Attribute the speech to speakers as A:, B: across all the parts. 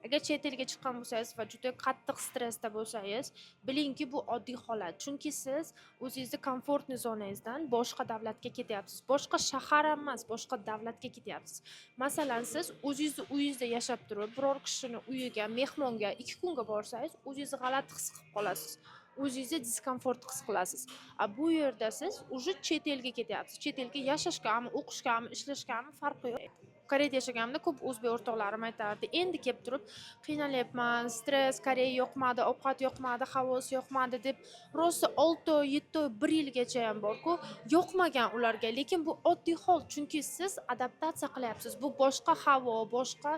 A: Agar chet elga chiqqan bo'lsangiz va juda qattiq stressda bo'lsangiz, bilingki, bu oddiy holat. Chunki siz o'zingizni комфортный zonangizdan boshqa davlatga ketyapsiz. Boshqa shahar ham emas, boshqa davlatga ketyapsiz. Masalan, siz o'zingizni uyingizda yashab turib, biror kishini uyiga mehmonga 2 kunga borsangiz, o'zingizni g'alati his qilib qolasiz. O'zingizni дискомфорт his qilasiz. A bu yerda siz уже chet elga ketyapsiz. Chet elga yashashgami, o'qishgami, ishlashgami, farqi yo'q. Koreyada yashaganimda ko'p o'zbek o'rtoqlarim aytardi: "Endi kelib turib qiynalyapman, stress, Koreya yoqmadi, ovqat yoqmadi, havosi yoqmadi", deb rosa 6 oy, 7 oy, bir yilgacha ham borku, yoqmagan ularga. Lekin bu oddiy hol, chunki siz adaptatsiya qilyapsiz. Bu boshqa havo, boshqa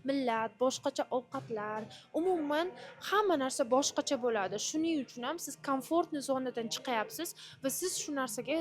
A: millat, boshqacha ovqatlar, umuman hamma narsa boshqacha bo'ladi. Shuning uchun ham siz комфортный zonadan chiqyapsiz va siz shu narsaga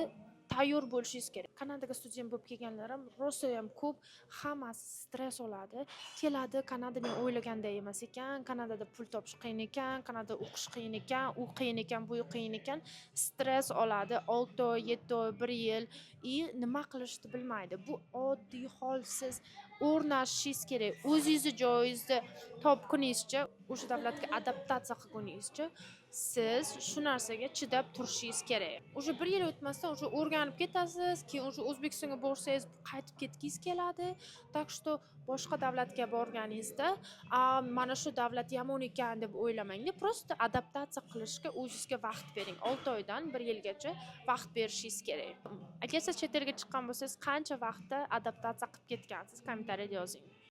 A: tayyor bo'lishingiz kerak. Kanadaga student bo'lib kelganlar ham rosayam ko'p, hammasi stress oladi. Keladi, Kanada men o'ylaganday emas ekan, Kanadada pul topish qiyin ekan, Kanadada o'qish qiyin ekan, u qiyin ekan, bu qiyin ekan. Stress oladi 6 oy, 7 oy, bir yil и nima qilishni bilmaydi. Bu oddiy hol, siz o'rnashishingiz kerak. O'zingizni joyingizni topguningizcha, o'sha davlatga adaptatsiya qilguningizcha siz shu narsaga chidab turishingiz kerak. Уже bir yil o'tmasdan уже o'rganib ketasiz, keyin уже O'zbekistonga borsangiz, qaytib ketgingiz keladi. Так что boshqa davlatga borganingizda, "A, mana shu davlat yomon ekan", deb o'ylamangda, просто adaptatsiya qilishga o'zingizga vaqt bering. 6 oydan bir yilgacha vaqt berishingiz kerak. Agar siz chet elga chiqqan bo'lsangiz, qancha vaqtda adaptatsiya qilib ketgansiz? Kommentariyada yozing.